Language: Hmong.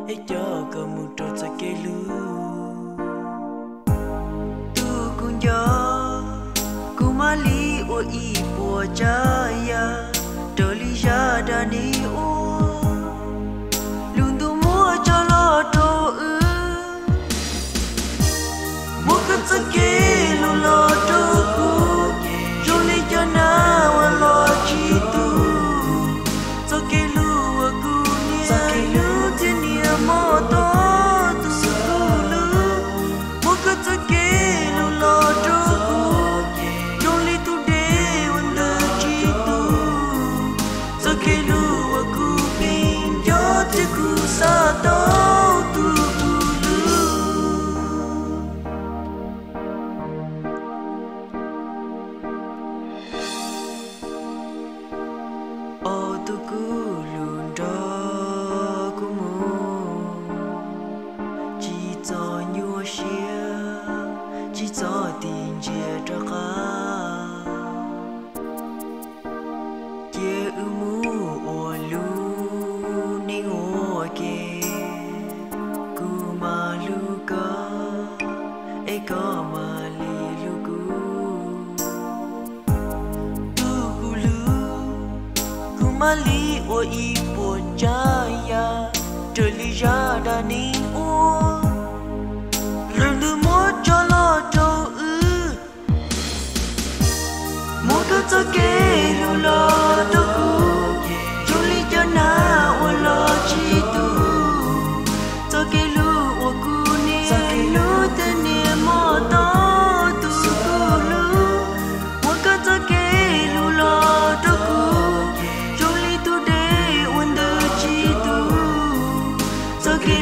es coj koj mus rau txoj kev hlub. Tus kuv nco, kuv mam li ua ib puas tsav yam raws li zaj dab neeg ua. Lub ntuj muab tso los rau wb, muab koj txoj kev hlub los rau kuv, zoo li cov nab uas los tsis tu. Txoj kev hlub uas kuv niaj hlub thiab niaj mos tos tus kuv hlub, muab koj txoj kev hlub los rau kuv, zoo li tus dej uas ntws tsis tu. Txoj kev hlub uas kuv pheej nco thiab kuv xav tau tus kuv hlub. Ob tug kuv hlub nrog kuv mus, tsis txhob nyuaj siab, tsis txhob tig ntsia rov qab. Cia wb mus ua lub neej ua ke, kuv mam hlub koj, es koj mam li hlub kuv. Tus kuv hlub, kuv mam li ua ib puas tsav yam raws li zaj dab neeg ua. Lub ntuj muab tso los rau wb, muab koj txoj kev hlub los rau kuv, zoo li cov nab uas los tsis tu. Txoj kev hlub uas kuv niaj hlub thiab niaj mos tos tus kuv hlub, muab koj txoj kev hlub los rau kuv, zoo li tus dej uas ntws tsis tu. Txoj kev